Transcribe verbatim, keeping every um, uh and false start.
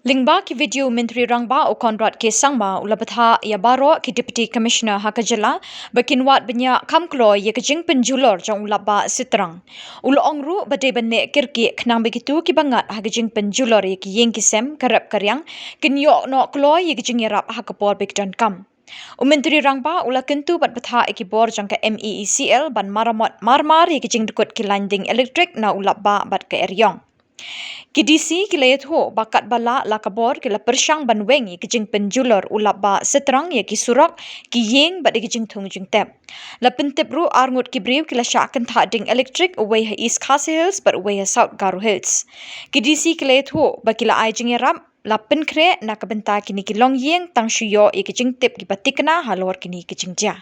Lyngba ki video, u Myntri Rangbah u Conrad K Sangma u la bthah ia baroh ki Deputy Commissioner ha ka jylla ba kin wad bniah kham kloi ia ka jingpynjulor jong u Lapbah Sitrang. U la ong ruh ba dei ban leh kyrkieh khnang ba kito kiba ngat ha ka jingpynjulor ia ki iing ki sem, ka rep ka riang kin ioh noh kloi ia ka jingiarap ha ka por ba ki donkam. U Myntri Rangbah u la kyntu bad bthah ia ki bor jong ka MeECL ban maramot mar mar ia ki jingdkut ki lain ding elektrik na u Lapbah bad ka Eriong. Ki DC ki la iathuh ba katba lah la ka bor, ki la pyrshang ban weng ia ka jingpynjulor u Lapbah Sitrang ia ki surok, ki iing bad ia ki jingthung jingtep. La pyntip ruh ar ngut ki briew ki la shah kynthah ding elektrik, uwei ha East Khasi Hills bad uwei ha South Garo Hills. Ki DC ki la iathuh ba ki la ai jingiarap, la pynkhreh na ka bynta kine ki longiing tang shu ioh ia ki jingtip kiba thikna halor kine ki jingjia.